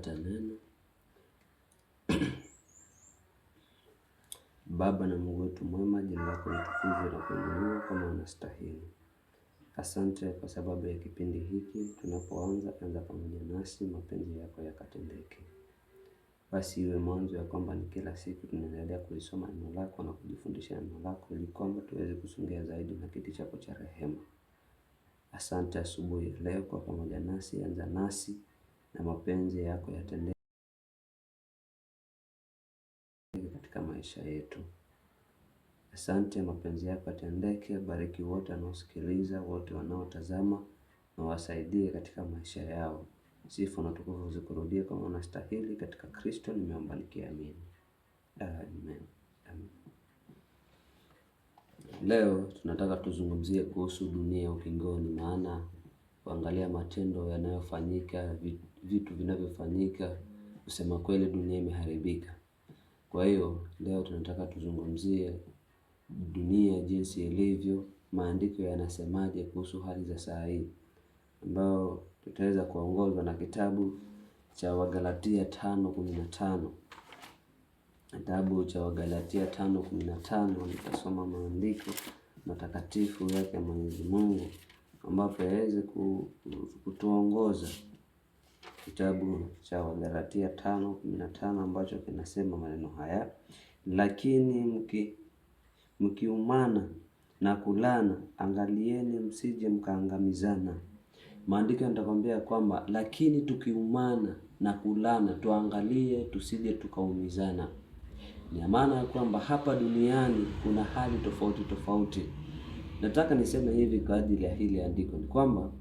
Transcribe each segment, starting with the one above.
Tupate neno. Baba na Mungu wetu mwema, jina lako litukuzwe na kuinuliwa kama unastahili. Asante kwa sababu ya kipindi hiki, tunapoanza anza pamoja nasi, mapenzi yako yakatendeke. Basi iwe mwanzo ya kwamba ni kila siku tunaendelea kulisoma neno lako na kujifundisha neno lako, ili kwamba tuweze kusongea zaidi na kiti chako cha rehema. Asante asubuhi ya leo kwa pamoja nasi, anza nasi na mapenzi yako yatendeke katika maisha yetu. Asante, mapenzi yako yatendeke. Bariki wote wanaosikiliza, wote wanaotazama, na wasaidie katika maisha yao. Sifa na utukufu zikurudie kama unastahili, katika Kristo nimeomba nikiamini, amen. Amen. Leo tunataka tuzungumzie kuhusu dunia ukingoni, maana kuangalia matendo yanayofanyika, vitu vinavyofanyika, kusema kweli dunia imeharibika. Kwa hiyo leo tunataka tuzungumzie dunia jinsi ilivyo, maandiko yanasemaje kuhusu hali za saa hii, ambayo tutaweza kuongozwa na kitabu cha Wagalatia 5:15. Kitabu cha Wagalatia 5:15, nitasoma maandiko matakatifu yake Mwenyezi Mungu ambapo yaweze kutuongoza. Kitabu cha Wagalatia 5:15 ambacho kinasema maneno haya: lakini mkiumana na kulana, angalieni msije mkaangamizana. Maandiko yatakwambia kwamba lakini tukiumana na kulana, tuangalie tusije tukaumizana. Ni maana ya kwamba hapa duniani kuna hali tofauti tofauti. Nataka niseme hivi kwa ajili ya hili andiko ni kwamba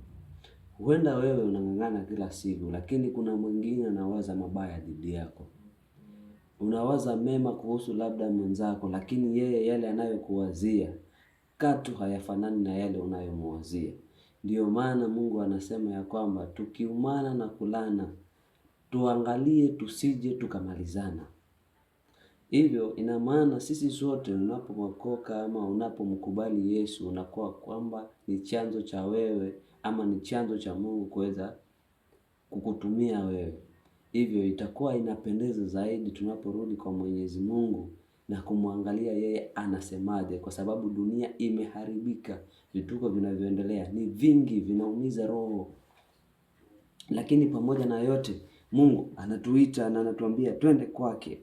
huenda wewe unang'ang'ana kila siku, lakini kuna mwingine anawaza mabaya dhidi yako. Unawaza mema kuhusu labda mwenzako, lakini yeye yale anayokuwazia katu hayafanani na yale unayomuwazia. Ndiyo maana Mungu anasema ya kwamba tukiumana na kulana, tuangalie tusije tukamalizana. Hivyo ina maana sisi sote unapookoka ama unapomkubali Yesu unakuwa kwamba ni chanzo cha wewe ama ni chanzo cha Mungu kuweza kukutumia wewe. Hivyo itakuwa inapendeza zaidi tunaporudi kwa Mwenyezi Mungu na kumwangalia yeye anasemaje, kwa sababu dunia imeharibika. Vituko vinavyoendelea ni vingi, vinaumiza roho. Lakini pamoja na yote, Mungu anatuita na anatuambia twende kwake.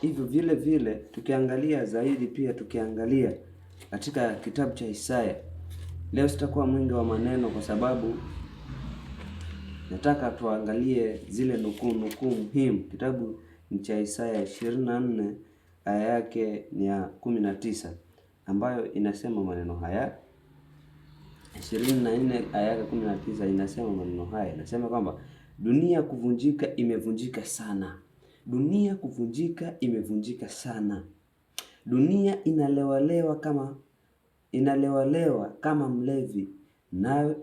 Hivyo vile vile tukiangalia zaidi, pia tukiangalia katika kitabu cha Isaya. Leo sitakuwa mwingi wa maneno kwa sababu nataka tuangalie zile nukuu muhimu. Kitabu ni cha Isaya 24 aya yake ni ya 19 ambayo inasema maneno haya. 24 aya yake 19 inasema maneno haya, inasema kwamba dunia kuvunjika imevunjika sana, dunia kuvunjika imevunjika sana, dunia inalewalewa kama mlevi, nayo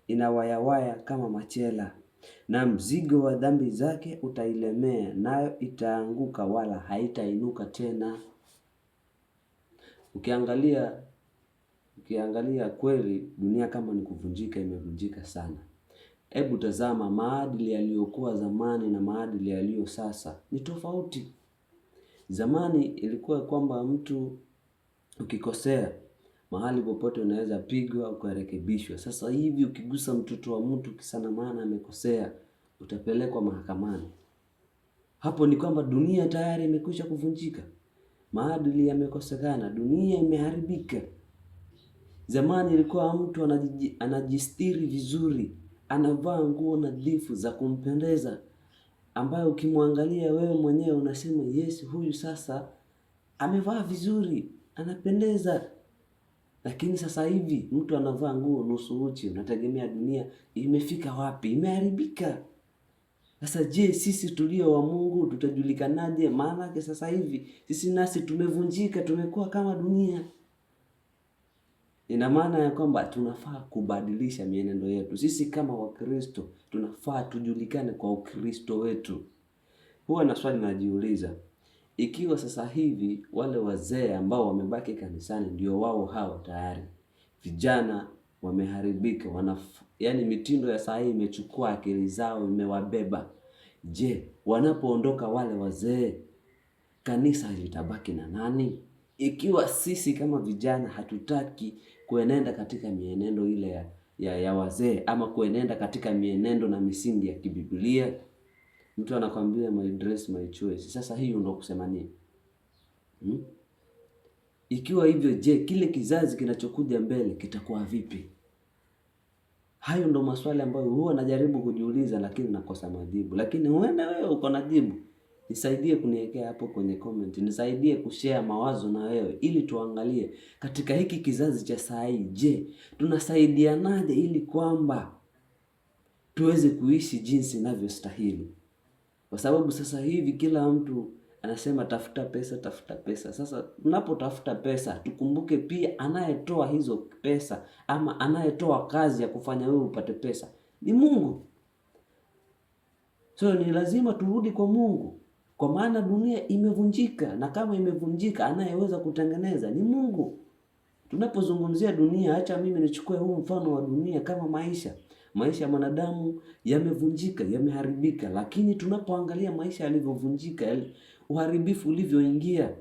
inawayawaya kama machela, na mzigo wa dhambi zake utailemea, nayo itaanguka wala haitainuka tena. Ukiangalia kweli dunia kama ni kuvunjika, imevunjika sana. Hebu tazama maadili yaliyokuwa zamani na maadili yaliyo sasa ni tofauti. Zamani ilikuwa kwamba mtu ukikosea mahali popote unaweza pigwa ukarekebishwa. Sasa hivi ukigusa mtoto wa mtu kisa na maana amekosea, utapelekwa mahakamani. Hapo ni kwamba dunia tayari imekwisha kuvunjika, maadili yamekosekana, dunia imeharibika. Zamani ilikuwa mtu anajistiri vizuri, anavaa nguo nadhifu za kumpendeza, ambayo ukimwangalia wewe mwenyewe unasema yes, huyu sasa amevaa vizuri, anapendeza. Lakini sasa hivi mtu anavaa nguo nusu uchi, unategemea dunia imefika wapi? Imeharibika. Sasa je, sisi tulio wa Mungu tutajulikanaje? Maanake sasa hivi sisi nasi tumevunjika, tumekuwa kama dunia. Ina maana ya kwamba tunafaa kubadilisha mienendo yetu. Sisi kama Wakristo tunafaa tujulikane kwa Ukristo wetu. Huwa na swali najiuliza, ikiwa sasa hivi wale wazee ambao wamebaki kanisani ndio wao hao tayari, vijana wameharibika, yaani mitindo ya saa hii imechukua akili zao, imewabeba. Je, wanapoondoka wale wazee, kanisa litabaki na nani? Ikiwa sisi kama vijana hatutaki kuenenda katika mienendo ile ya wazee ama kuenenda katika mienendo na misingi ya kibiblia. Mtu anakwambia my dress my choice. Sasa hiyo ndio kusema nini? Ikiwa hivyo, je, kile kizazi kinachokuja mbele kitakuwa vipi? Hayo ndo maswali ambayo huwa najaribu kujiuliza, lakini nakosa majibu. Lakini huenda wewe uko na jibu. Nisaidie kuniwekea hapo kwenye comment, nisaidie kushare mawazo na wewe, ili tuangalie katika hiki kizazi cha saa hii, je, tunasaidianaje ili kwamba tuweze kuishi jinsi inavyostahili? Kwa sababu sasa hivi kila mtu anasema tafuta pesa, tafuta pesa. Sasa tunapotafuta pesa, tukumbuke pia anayetoa hizo pesa ama anayetoa kazi ya kufanya wewe upate pesa ni Mungu. So ni lazima turudi kwa Mungu, kwa maana dunia imevunjika, na kama imevunjika, anayeweza kutengeneza ni Mungu. Tunapozungumzia dunia, acha mimi nichukue huu mfano wa dunia kama maisha. Maisha ya mwanadamu yamevunjika, yameharibika, lakini tunapoangalia maisha yalivyovunjika, uharibifu ulivyoingia,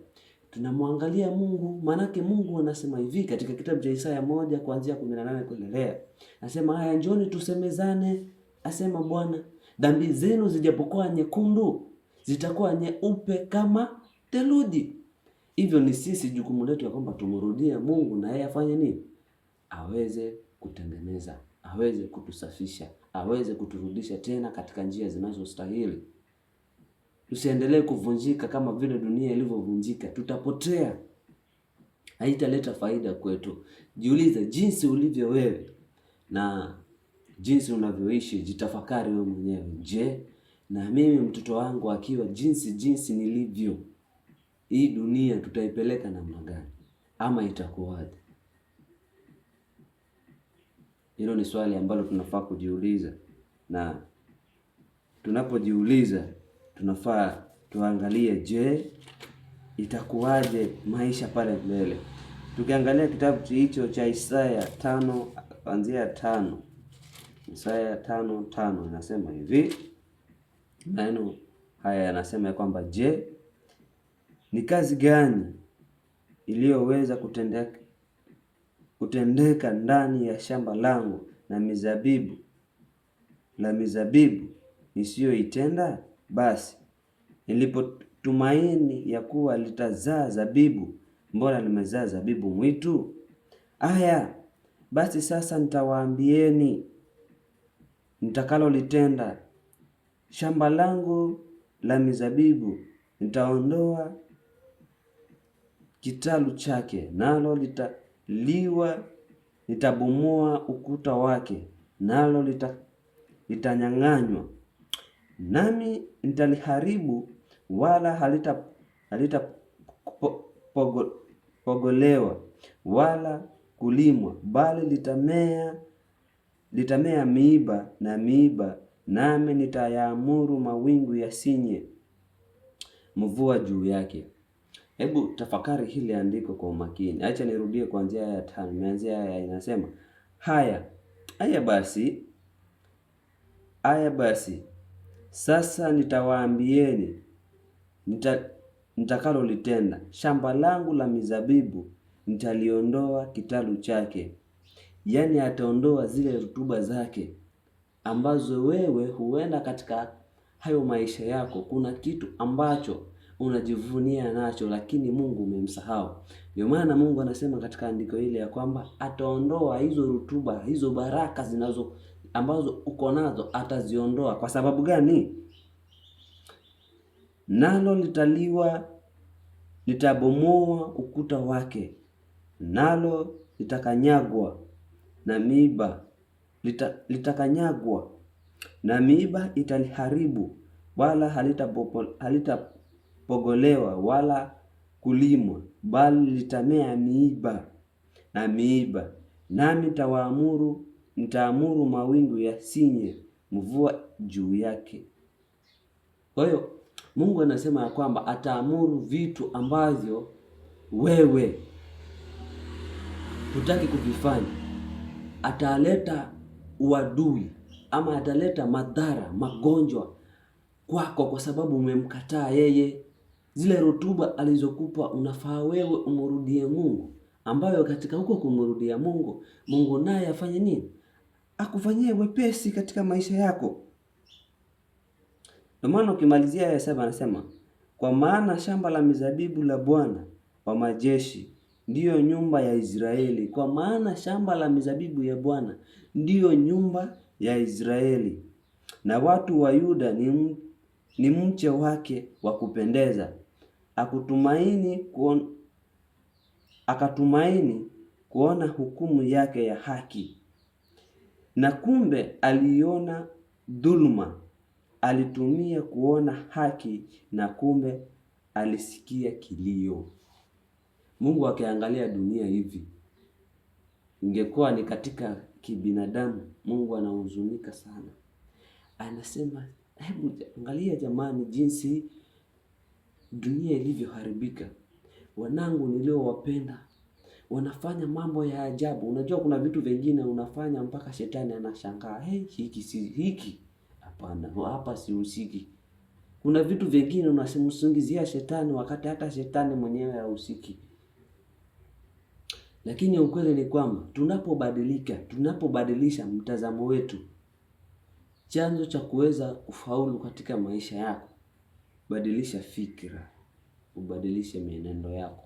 tunamwangalia Mungu. Maanake Mungu anasema hivi katika kitabu cha Isaya 1 kuanzia 18 kuendelea, anasema haya, njoni tusemezane, asema Bwana, dhambi zenu zijapokuwa nyekundu zitakuwa nyeupe kama theluji. Hivyo ni sisi jukumu letu ya kwamba tumrudie Mungu na yeye afanye nini? Aweze kutengeneza, aweze kutusafisha, aweze kuturudisha tena katika njia zinazostahili. Tusiendelee kuvunjika kama vile dunia ilivyovunjika, tutapotea. Haitaleta faida kwetu. Jiulize jinsi ulivyo wewe na jinsi unavyoishi, jitafakari wewe mwenyewe. Je, na mimi mtoto wangu akiwa jinsi nilivyo, hii dunia tutaipeleka namna gani? Ama itakuwaje? Hilo ni swali ambalo tunafaa kujiuliza, na tunapojiuliza tunafaa tuangalie, je, itakuwaje maisha pale mbele? Tukiangalia kitabu hicho cha Isaya 5 kuanzia 5, Isaya 5:5 inasema hivi, maneno haya yanasema kwamba je, ni kazi gani iliyoweza kutendeka ndani ya shamba langu na mizabibu la mizabibu nisiyoitenda? Basi nilipotumaini ya kuwa litazaa zabibu, mbona limezaa zabibu mwitu? Aya, basi sasa nitawaambieni nitakalolitenda. Shamba langu la mizabibu nitaondoa kitalu chake, nalo litaliwa, nitabomoa ukuta wake, nalo litanyang'anywa. Nami nitaliharibu, wala halitapogolewa wala kulimwa, bali litamea miiba na miiba, nami nitayaamuru mawingu yasinye mvua juu yake. Hebu tafakari hili andiko kwa umakini. Acha nirudie kuanzia aya ya 5. Nimeanzia aya inasema, haya basi sasa nitawaambieni nitakalolitenda. Shamba langu la mizabibu nitaliondoa kitalu chake. Yaani ataondoa zile rutuba zake ambazo wewe huenda katika hayo maisha yako kuna kitu ambacho unajivunia nacho, lakini Mungu umemsahau. Ndio maana Mungu anasema katika andiko ile ya kwamba ataondoa hizo rutuba, hizo baraka zinazo ambazo uko nazo ataziondoa. Kwa sababu gani? Nalo litaliwa, litabomoa ukuta wake, nalo litakanyagwa na miiba, litakanyagwa na miiba italiharibu, wala halitapogolewa wala kulimwa, bali litamea miiba na miiba. Nami nitaamuru mawingu yasinye mvua juu yake. Kwa hiyo Mungu anasema ya kwamba ataamuru vitu ambavyo wewe hutaki kuvifanya. Ataleta uadui ama ataleta madhara, magonjwa kwako kwa sababu umemkataa yeye. Zile rutuba alizokupa unafaa wewe umrudie Mungu, ambayo katika huko kumrudia Mungu, Mungu naye afanye nini? Akufanyie wepesi katika maisha yako. Ndio maana ukimalizia aya 7 anasema, kwa maana shamba la mizabibu la Bwana wa majeshi ndiyo nyumba ya Israeli. Kwa maana shamba la mizabibu ya Bwana ndiyo nyumba ya Israeli, na watu wa Yuda ni mche wake wa kupendeza. Akatumaini kuona hukumu yake ya haki, na kumbe aliona dhuluma. Alitumia kuona haki, na kumbe alisikia kilio. Mungu akiangalia dunia hivi, ingekuwa ni katika kibinadamu, Mungu anahuzunika sana. Anasema, hebu angalia jamani, jinsi dunia ilivyoharibika. Wanangu niliowapenda wanafanya mambo ya ajabu. Unajua kuna vitu vingine unafanya mpaka shetani anashangaa, hey, hiki si hiki, hapana, hapa sihusiki. Kuna vitu vingine unasimsingizia shetani wakati hata shetani mwenyewe hahusiki. Lakini ukweli ni kwamba tunapobadilika, tunapobadilisha mtazamo wetu, chanzo cha kuweza kufaulu katika maisha yako, badilisha fikra, ubadilishe mienendo yako.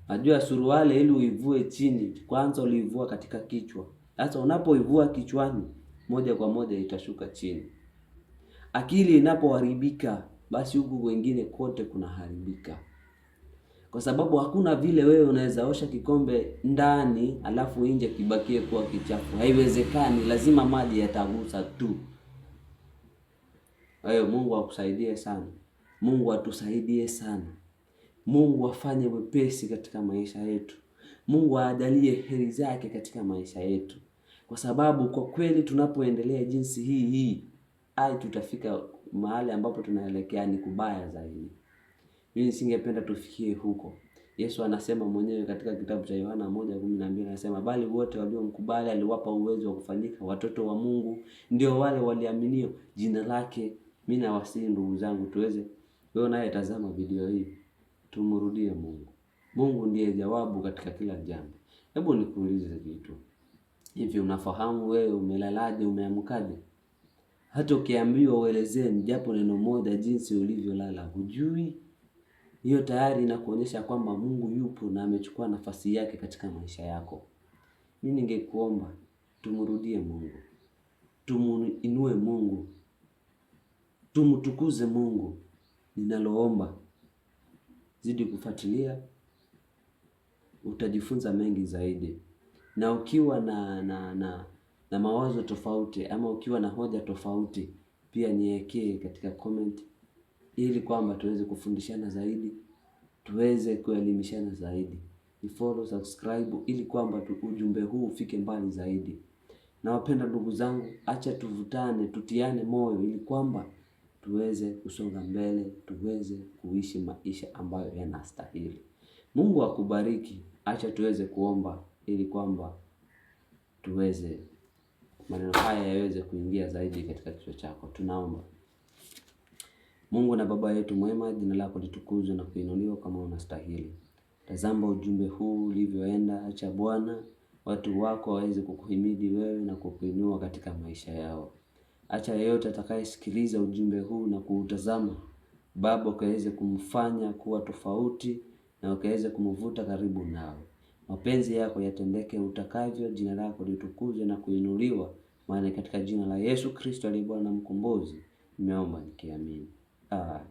Najua suruali ili uivue chini, kwanza uliivua katika kichwa. Sasa unapoivua kichwani, moja kwa moja itashuka chini. Akili inapoharibika, basi huku kwingine kote kunaharibika. Kwa sababu hakuna vile wewe unaweza osha kikombe ndani alafu nje kibakie kuwa kichafu. Haiwezekani, lazima maji yatagusa tu. Kwa hiyo Mungu akusaidie sana. Mungu atusaidie sana. Mungu afanye wepesi katika maisha yetu. Mungu aajalie heri zake katika maisha yetu. Kwa sababu kwa kweli tunapoendelea jinsi hii, tutafika mahali ambapo tunaelekea ni kubaya zaidi. Mimi nisingependa tufikie huko. Yesu anasema mwenyewe katika kitabu cha Yohana 1:12 anasema, bali wote waliomkubali aliwapa uwezo wa kufanyika watoto wa Mungu, ndio wale waliaminio jina lake. Mimi nawasihi ndugu zangu, tuweze, wewe naye tazama video hii, tumrudie Mungu. Mungu ndiye jawabu katika kila jambo. Hebu nikuulize kitu. Hivi unafahamu wewe umelalaje, umeamkaje? Hata ukiambiwa uelezee japo neno moja jinsi ulivyolala, hujui. Hiyo tayari inakuonyesha kwamba Mungu yupo na amechukua nafasi yake katika maisha yako. Mimi ningekuomba tumrudie Mungu, tumuinue Mungu, tumtukuze Mungu. Ninaloomba, zidi kufuatilia, utajifunza mengi zaidi. Na ukiwa na mawazo tofauti ama ukiwa na hoja tofauti, pia niwekee katika comment, ili kwamba tuweze kufundishana zaidi, tuweze kuelimishana zaidi. Ni follow, subscribe, ili kwamba ujumbe huu ufike mbali zaidi. Nawapenda ndugu zangu, acha tuvutane, tutiane moyo ili kwamba tuweze kusonga mbele, tuweze kuishi maisha ambayo yanastahili. Mungu akubariki. Acha tuweze kuomba ili kwamba tuweze maneno haya yaweze kuingia zaidi katika kichwa chako. Tunaomba. Mungu na Baba yetu mwema, jina lako litukuzwe na kuinuliwa kama unastahili. Tazama ujumbe huu ulivyoenda, acha Bwana watu wako waweze kukuhimidi wewe na kukuinua katika maisha yao. Acha yeyote atakayesikiliza ujumbe huu na kuutazama, Baba, ukaweze kumfanya kuwa tofauti na ukaweze kumvuta karibu nawe. Mapenzi yako yatendeke utakavyo, jina lako litukuzwe na kuinuliwa, maana katika jina la Yesu Kristo aliye Bwana na Mkombozi nimeomba nikiamini. Amen.